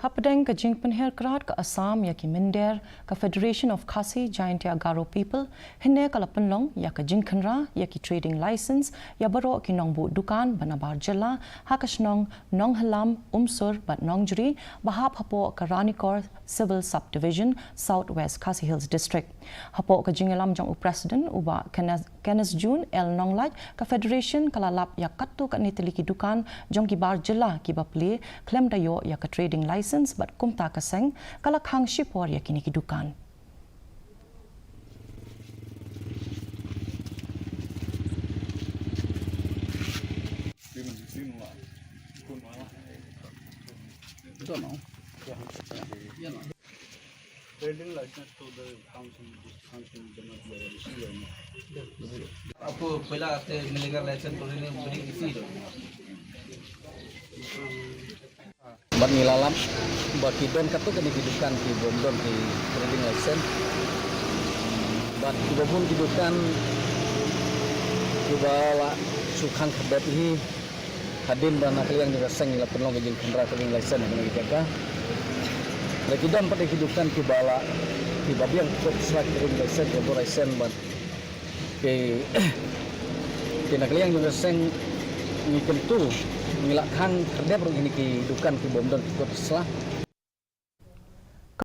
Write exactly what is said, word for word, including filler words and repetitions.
Hapdeng ka jingpynher krad ka Assam ïa ki mynder, ka Federation of Khasi Jaintia Garo People hynne ka la pynlong ïa ka jingkhynra ïa ki trading license ïa baroh ki nongbuh dukan ba nabar jylla ha ka shnong Nonghylam, Umsur bad Nongjri ba hap hapoh ka Ranikor Civil Subdivision, South West Khasi Hills District. Hapoh ka jingïalam jong u President u Bah Kenneth, Kenneth June L Nonglait, ka Federation ka la lap ïa katto katne tylli ki dukan jong ki bar jylla kiba plie khlem da ïoh ïa ka trading license bad kumta ka seng ka la khang shipor ïa kine ki dukan. Don't know. Yeah, no. Building license to the council, this council, they not be able to see or not. Apo pela te ngi legal license ko ne bring isi do. Bad ngi la lap ba ki don katto katne ki dukan ki bym don ki trading license. Bad kiba bun ki dukan kiba la shu khang khyrdep hi hadien ba na ka liang jong ka seng la pynlong ka jingkhynra trading license ha kane ka jaka. Lada ki don pat de ki dukan kiba la, kiba biang kot sla ki trading license, ki bor license bad ki, ki na ka liang jong ka seng ngi kyntu ngi la khang khyrdep ruh kine ki dukan ki bym don ki kot sla.